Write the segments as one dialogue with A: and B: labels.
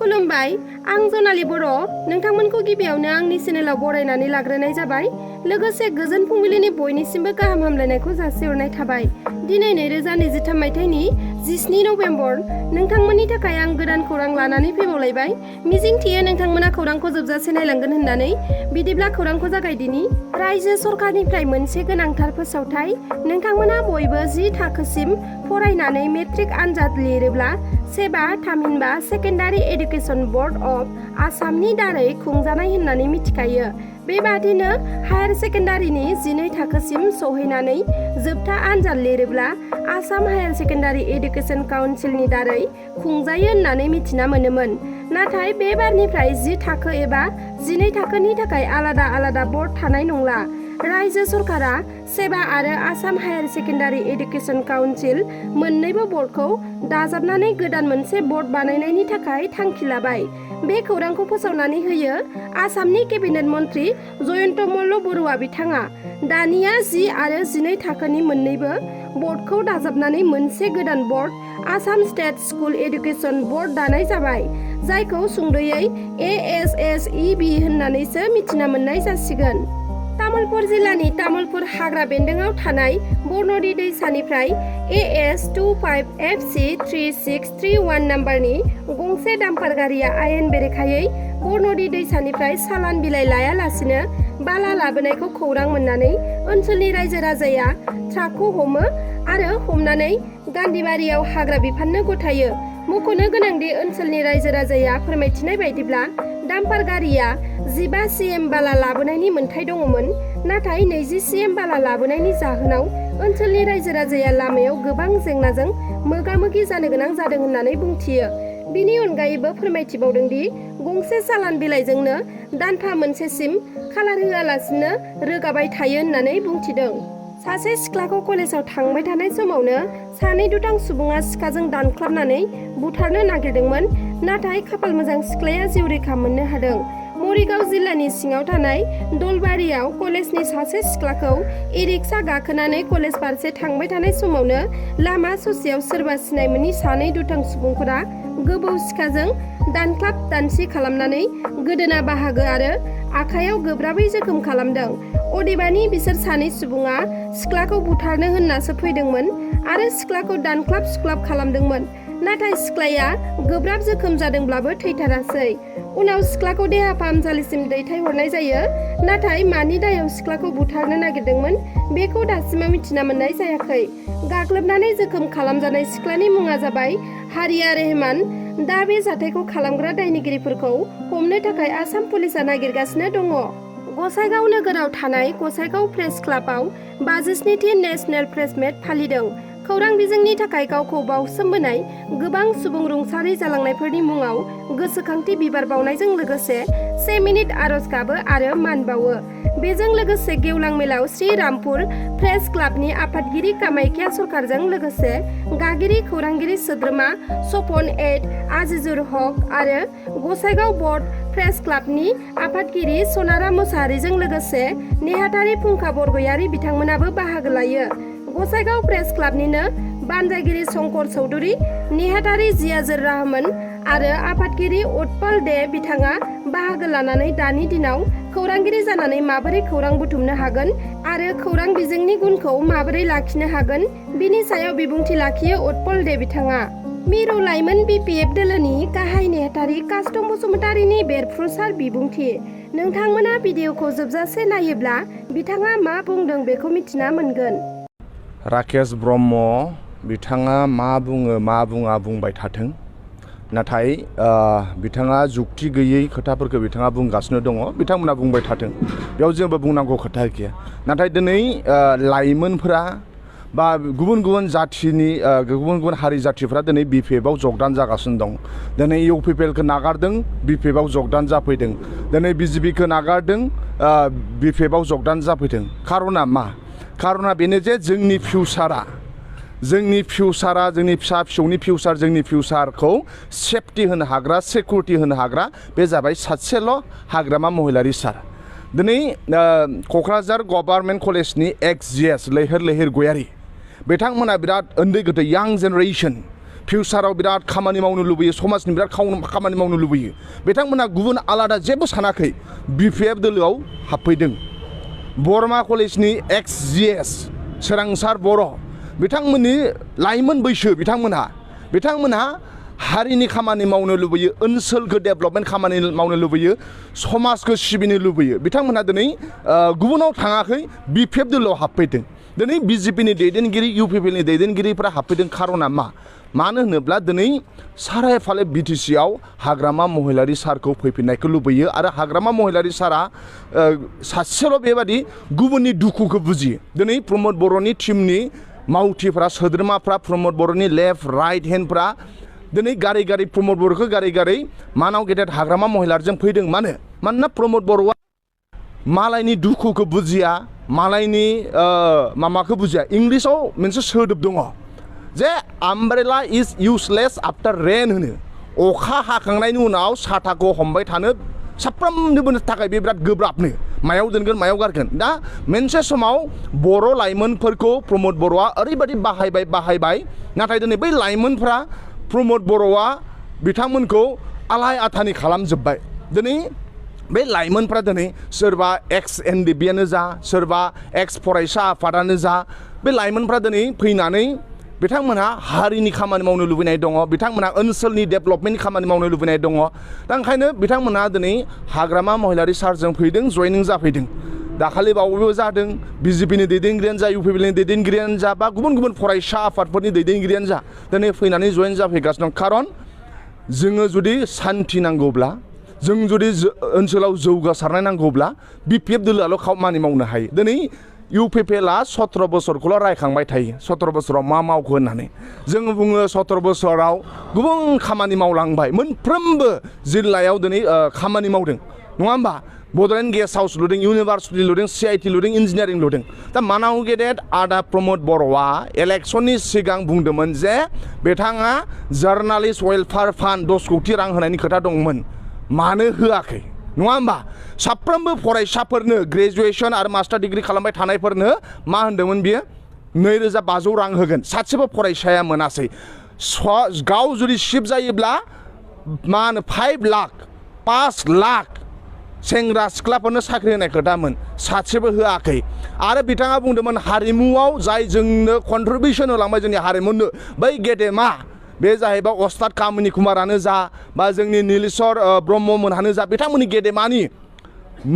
A: खुलुमबाय आं जनालि बर' नोंथांमोनखौ गिबियावनो आंनि चेनेलाव बरायनानै लाग्रोनाय जाबाय लोगोसे गोजोन फुंबिलिनि बयनिसिमबो गाहाम हामलायनायखौ जासिहरनाय थाबाय। दिनै 2023 मायथाइनि 17 नभेम्बर नोंथांमोननि थाखाय आं गोदान खौरां लानानै फैबावलायबाय। मिजिंथियो नोंथांमोना खौरांखौ जोबजासे नायलांगोन होननानै। बिदिब्ला खौरांखौ जागायदिनि। रायजो सरकारनिफ्राय मोनसे गोनांथार फोसावथाय। नोंथांमोना बयबो 10 थाखोसिम फरायनानै मेट्रिक आनजाद लिरोब्ला सेबा थामहिनबा सेकेन्डारि एडुकेसन बर्ड अफ आसामनि दारै खुंजानाय होननानै मिथिखायो। बेबादिनो हायार सेकेन्डारिनि 12 थाखोसिम सहैनानै जोबथा आनजाद लिरोब्ला आसाम हायार सेकेन्डारि एडुकेसन काउन्सिलनि दारै खुंजायो होननानै मिथिना मोनोमोन। नाथाय बे बारनिफ्राय 10 थाखो एबा 12 थाखोनि थाखाय आलादा आलादा बर्ड थानाय नंला। रायजो सरकारा सेबा आरो Assam higher secondary education council मोन्नैबो बर्डखौ दाजाबनानै गोदान मोनसे बर्ड बानायनायनि थाखाय थांखि लाबाय। बे खौरांखौ फोसावनानै होयो आसामनि केबिनेट मन्त्रि जयन्त मल्ल बरुवा बिथाङा। दानिया 10 आरो 12 थाखोनि मोन्नैबो बर्डखौ दाजाबनानै मोनसे गोदान board Assam state school education board दानाय जाबाय, जायखौ सुंद'यै ASSEB होननानैसो मिथिना मोननाय जासिगोन। तामुलपुर जिल्लानि तामुलपुर हाग्रा बेन्दोङाव थानाय बरन'दि दैसानिफ्राय AS25FC3631 नाम्बारनि गंसे डाम्पार गारिया आयेन बेरेखायै बरन'दि दैसानिफ्राय सालान बिलाइ लायालासिनो बाला लाबोनायखौ खौरां मोननानै ओनसोलनि रायजो राजाया ट्राकखौ हमो आरो हमनानै गान्धीबारियाव हाग्रा बिफाननो गथायो। मख'नो गोनांदि ओनसोलनि रायजो राजाया फोरमायथिनाय बायदिब्ला डाम्पार गारिया 15 CM बाला लाबोनायनि मोन्थाय दङमोन, नाथाय 20 CM बाला लाबोनायनि जाहोनाव ओनसोलनि रायजो राजाया लामायाव गोबां जेंनाजों मोगा-मोगि जानो गोनां जादों होननानै बुंथियो। बिनि अनगायैबो फोरमायथिबावदोंदि गंसे सालान बिलाइजोंनो दानफा मोनसेसिम खालार होआलासिनो रोगाबाय थायो होननानै बुंथिदों। सासे सिख्लाखौ कलेजाव थांबाय थानाय समावनो सानै दुथां सुबुङा सिखाजों दानख्लाबनानै बुथारनो नागिरदोंमोन, नाथाय खाफाल मोजां सिख्लाया जिउ रैखा मोननो हादों। मरिगाव जिल्लानि सिङाव थानाय दलबारियाव कलेजनि सासे सिख्लाखौ इ-रिक्सा गाखोनानै कलेज फारसे थांबाय थानाय समावनो लामा ससेयाव सोरबा सिनाय मोनि सानै दुथां सुबुंफोरा गोबौ सिखाजों दानख्लाब दानसि खालामनानै गोदोना बाहागो आरो आखाइयाव गोब्राबै जोखोम खालामदों। अदेबानि बिसोर सानै सुबुङा सिख्लाखौ बुथारनो होननासो फैदोंमोन आरो सिख्लाखौ दानख्लाब सुख्लाब खालामदोंमोन, नाथाय सिख्लाया गोब्राब जोखोम जादोंब्लाबो थैथारासै। उनाव सिख्लाखौ देहा फाहामसालिसिम दैथायहरनाय जायो, नाथाय मानि दायाव सिख्लाखौ बुथारनो नागिरदोंमोन बेखौ दासिमाव मिथिना मोननाय जायाखै। गाग्लोबनानै जोखोम खालामजानाय सिख्लानि मुङा जाबाय हारिया रेहमान। दा बे जाथायखौ खालामग्रा दायनिगिरिफोरखौ हमनो थाखाय आसाम पुलिसा नागिरगासिनो दङ। गसाइगाव नोगोराव थानाय गसाइगाव प्रेस क्लाबाव 57थि नेशनेल प्रेस मिट फालिदों। खौरां बिजोंनि थाखाय गावखौ बावसोमबोनाय गोबां सुबुं रुंसारि जालांनायफोरनि मुङाव गोसोखांथि बिबार बावनायजों लोगोसे 1 मिनिट आरज गाबो आरो मान बावो। बेजों लोगोसे गेवलां मेलाव श्री रामपुर प्रेस क्लाबनि आफादगिरि कामाख्या सरकारजों लोगोसे गागिरि खौरांगिरि सोद्रोमा सपन एड आजिजुर हक आरो गसाइगाव बर्ड प्रेस क्लाबनि आफादगिरि सनाराम मोसाहारिजों लोगोसे नेहाथारि फुंखा बरगयारि बिथांमोनाबो बाहागो लायो। गसाइगाव प्रेस क्लाबनिनो बानजायगिरि शंकर चौधुरी, नेहाथारि जियाजुर रहमान आरो आफादगिरि उत्पल दे बिथाङा बाहागो लानानै दानि दिनाव खौरांगिरि जानानै माबोरै खौरां बुथुमनो हागोन आरो खौरां बिजोंनि गुनखौ माबोरै लाखिनो हागोन बिनि सायाव बिबुंथि लाखियो उत्पल दे बिथाङा। मिरु लाइमोन BPF दोलोनि गाहाय नेहाथारि कास्टम बसुमतारीनि बेरफ्रुसार बिबुंथि। नोंथांमोना भिडिअखौ जोबजासे नायोब्ला बिथाङा मा बुंदों बेखौ मिथिना मोनगोन।
B: राकेश ब्रह्म बिथाङा मा बुङो मा बुङा बुंबाय थाथों, नाथाय बिथाङा जुक्ति गैयै खोथाफोरखौ बिथाङा बुंगासिनो दङ। बिथांमोना बुंबाय थाथों, बेयाव जेबो बुंनांगौ खोथा गैया। नाथाय दिनै लाइमोनफोरा बा गुबुन गुबुन जाथिनि गुबुन गुबुन हारि जाथिफ्रा दिनै BPFआव जगदान जागासिनो दं। दिनै UPPLखौ नागारदों, BPFआव जगदान जाफैदों। दिनै BJPखौ नागारदों, BPFआव जगदान जाफैदों। खारना मा? खारना बेनो जे जोंनि फिउचारा जोंनि फिसा फिसौनि फिउचार, जोंनि फिउचारखौ सेफटि होनो हाग्रा, सिकिउरिटि होनो हाग्रा बे जाबाय सासेल' हाग्रामा महिलारि सार। दिनै क'क्राझार गभार्नमेन्ट कलेजनि एक्स GS लैहोर गयारि बिथांमोना बिराद उन्दै गथ' यां जेनेरेसन फिउचाराव बिराद खामानि मावनो लुबैयो समाजनि बिराद खामानि मावनो लुबैयो बिथांमोना गुबुन आलादा जेबो सानाखै BPF दोलोआव हाबफैदों बरमा कलेजनि एक्स GS सोरांसार बर' बिथांमोननि लाइमोन बैसो बिथांमोनहा हारिनि खामानि मावनो लुबैयो ओनसोलखौ डेभेलपमेन्ट खामानि मावनो लुबैयो समाजखौ सिबिनो लुबैयो बिथांमोनहा दिनै गुबुनाव थाङाखै BPF दोलोआव हाबफैदों दिनै BJPनि दैदेनगिरि UPPनि दैदेनगिरिफोरा हाबफैदों खारना मानो होनोब्ला दिनै सारायफाले BTCआव हाग्रामा महिलारि सारखौ फैफिननायखौ लुबैयो आरो हाग्रामा महिलारि सारा सासेल' बेबादि गुबुननि दुखुखौ बुजियो दिनै प्रमद बर'नि टीमनि मावथिफ्रा सोद्रोमाफ्रा प्रमद बर'नि लेफ्ट राइट हेन्डफ्रा दिनै गारि प्रमद बर'खौ गारि मानाव गेदेर हाग्रामा महिलारिजों फैदों मानोना प्रमद बर'आ मालायनि दुखुखौ बुजिया मालायनि मामाखौ बुजिया इंलिसाव मोनसे सोदोब दङ जे आमब्रेला इज इउजलेस आफ्टार रेन होनो अखा हाखांनायनि उनाव साथाखौ हमबाय थानो साफ्रोमनिबो थाखाय बे बिराद गोब्राबनो मायाव दोनगोन मायाव गारगोन दा मोनसे समाव बर' लाइमोनफोरखौ प्रमद बर'आ ओरैबायदि बाहायबाय नाथाय दिनै बै लाइमोनफ्रा प्रमद बर'आ बिथांमोनखौ आलाय आथानि खालामजोब्बाय दिनै बे लाइमोनफ्रा दिनै सोरबा एक्स NDBआनो जा सोरबा एक्स फरायसा आफादानो जा बे लाइमोनफ्रा दिनै फैनानै बिथांमोनहा हारिनि खामानि मावनो लुबैनाय दङ बिथांमोनहा ओनसोलनि डेभेलपमेन्ट खामानि मावनो लुबैनाय दङ दा ओंखायनो बिथांमोनहा दिनै हाग्रामा महिलारि सारजों फैदों जयनिं जाफैदों दाखालि बावैबो जादों BJPनि दैदेनगिरियानो जा UPPनि दैदेनगिरियानो जा बा गुबुन फरायसा आफादफोरनि दैदेनगिरियानो जा दिनै फैनानै जयेन जाफैगासिनो दं खारन जोङो जुदि सान्थि नांगौब्ला जों जुदि ओनसोलाव जौगासारनाय नांगौब्ला BPF दोलोआल' खामानि मावनो हायो दिनै UPPLआ 17 बोसोरखौल' रायखांबाय थायो 17 बोसोराव मा मावखो होननानै जों बुङो 17 बोसोराव गुबुन खामानि मावलांबाय मोनफ्रोमबो जिल्लायाव दिनै खामानि मावदों नङा होमबा बड'लेण्ड गेस्ट हाउस लुदों इउनिभार्सिटि लुदों CIT लुदों इन्जिनियारिं लुदों दा मानाव गेदेर आदा प्रमद बर'आ इलेक्सननि सिगां बुंदोंमोन जे बिथाङा जार्नालिस्ट वेलफेयार फान्ड 10 कोटि रां होनायनि खोथा दंमोन मानो होआखै नङा होमबा साफ्रोमबो फरायसाफोरनो ग्रेजुएसन आरो मास्टार डिग्री खालामबाय थानायफोरनो मा होनदोंमोन बियो 2500 रां होगोन सासेबो फरायसाया मोनासै गाव जुदि शिफ्ट जायोब्ला मा होनो 5 लाख 5 लाख सेंग्रा सिख्लाफोरनो साख्रि होनाय खोथामोन सासेबो होआखै आरो बिथाङा बुंदोंमोन हारिमुआव जाय जोंनो कन्ट्रिबिउसन होलांबाय जोंनि हारिमुनो बै गेदेमा बे जाहैबाय अस्ताद कामिनी कुमारानो जा बा जोंनि नीलेश्वर ब्रह्ममोनहानो जा बिथांमोननि गेदेमानि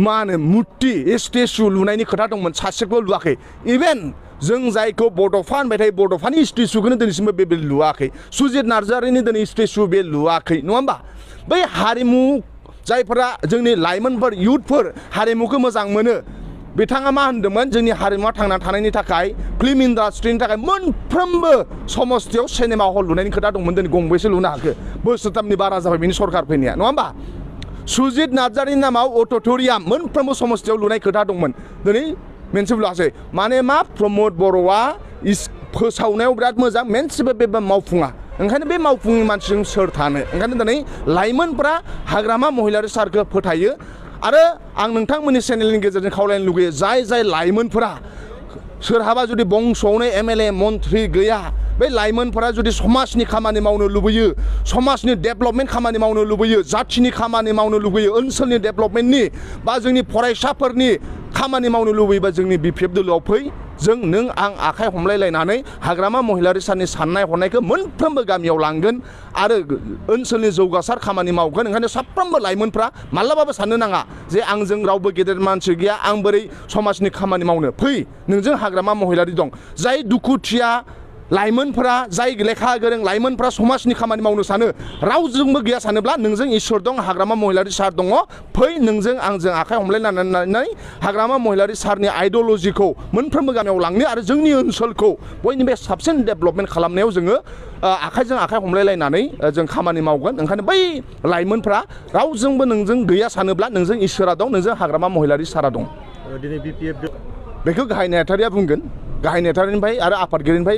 B: मा होनो मुर्ति स्टेचु लुनायनि खोथा दंमोन सासेखौबो लुवाखै इभेन जों जायखौ बड'फा होनबाय थायो बड'फानि स्टेचुखौनो दिनैसिमबो बे लुवाखै सुजित नार्जारिनि दिनै स्टेचु बे लुवाखै नङा होमबा बै हारिमु जायफोरा जोंनि लाइमोनफोर युथफोर हारिमुखौ मोजां मोनो बिथाङा मा होनदोंमोन जोंनि हारिमुआ थांना थानायनि थाखाय फिल्म इन्डास्ट्रिनि थाखाय मोनफ्रोमबो समस्थियाव सिनेमा हल लुनायनि खोथा दंमोन दिनै गंबेसे लुनो हाखो बोसोरथामनि बारा जाबाय बिनि सरकार फैनाया नङा होमबा सुजित नार्जारिनि नामाव अडिट'रियाम मोनफ्रोमबो समस्थियाव लुनाय खोथा दंमोन दिनै मोनसेबो लुवासै माने मा प्रमद बर'आ फोसावनायाव बिराद मोजां मोनसेबो बे मावफुङा ओंखायनो बे मावफुंनि मानसिजों सोर थानो ओंखायनो दिनै लाइमोनफ्रा हाग्रामा महिलारि सारखौ फोथायो आरो आं नोंथांमोननि चेनेलनि गेजेरजों खावलायनो लुगैयो जाय लाइमोनफोरा सोरहाबा जुदि बंस'आवनो MLA मन्त्रि गैया बै लाइमोनफोरा जुदि समाजनि खामानि मावनो लुबैयो समाजनि डेभेलपमेन्ट खामानि मावनो लुबैयो जाथिनि खामानि मावनो लुबैयो ओनसोलनि डेभेलपमेन्टनि बा जोंनि फरायसाफोरनि खामानि मावनो लुबैयोबा जोंनि BPF दोलोआव फै जों नों आं आखाइ हमलायलायनानै हाग्रामा महिलारि सारनि साननाय हनायखौ मोनफ्रोमबो गामियाव लांगोन आरो ओनसोलनि जौगासार खामानि मावगोन ओंखायनो साफ्रोमबो लाइमोनफ्रा माब्लाबाबो साननो नाङा जे आंजों रावबो गेदेर मानसि गैया आं बोरै समाजनि खामानि मावनो फै नोंजों हाग्रामा महिलारि दं जाय दुखुथिया लाइमोनफोरा जाय लेखा गोरों लाइमोनफोरा समाजनि खामानि मावनो सानो रावजोंबो गैया सानोब्ला नोंजों इसोर दं हाग्रामा महिलारि सार दङ फै नोंजों आंजों आखाइ हमलायनानै हाग्रामा महिलारि सारनि आइडिय'लजिखौ मोनफ्रोमबो गामियाव लांनो आरो जोंनि ओनसोलखौ बयनिबो साबसिन डेभेलपमेन्ट खालामनायाव जोङो आखाइजों आखाइ हमलायलायनानै जों खामानि मावगोन ओंखायनो बै लाइमोनफ्रा रावजोंबो नोंजों गैया सानोब्ला नोंजों इसोरा दं नोंजों हाग्रामा महिलारि सारा दं
C: दिनै BPF
B: बेखौ गाहाय नेहाथारिया बुंगोन गाहाय नेहाथारिनिफ्राय आरो आफादगिरिनिफ्राय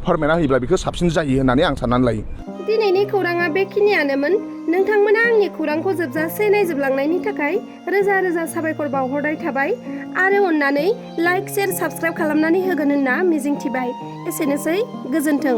B: फोरमायना होयोब्ला बेखौ साबसिन जायो होननानै आं साननानै लायो
A: दिनैनि खौराङा बेखिनियानोमोन नोंथांमोना आंनि खौरांखौ जोबजासे नायजोबलांनायनि थाखाय रोजा रोजा साबायखर बावहरनाय थाबाय आरो अननानै लाइक शेयार साबस्क्राइब खालामनानै होगोन होनना मिजिंथिबाय एसेनोसै गोजोन्थों।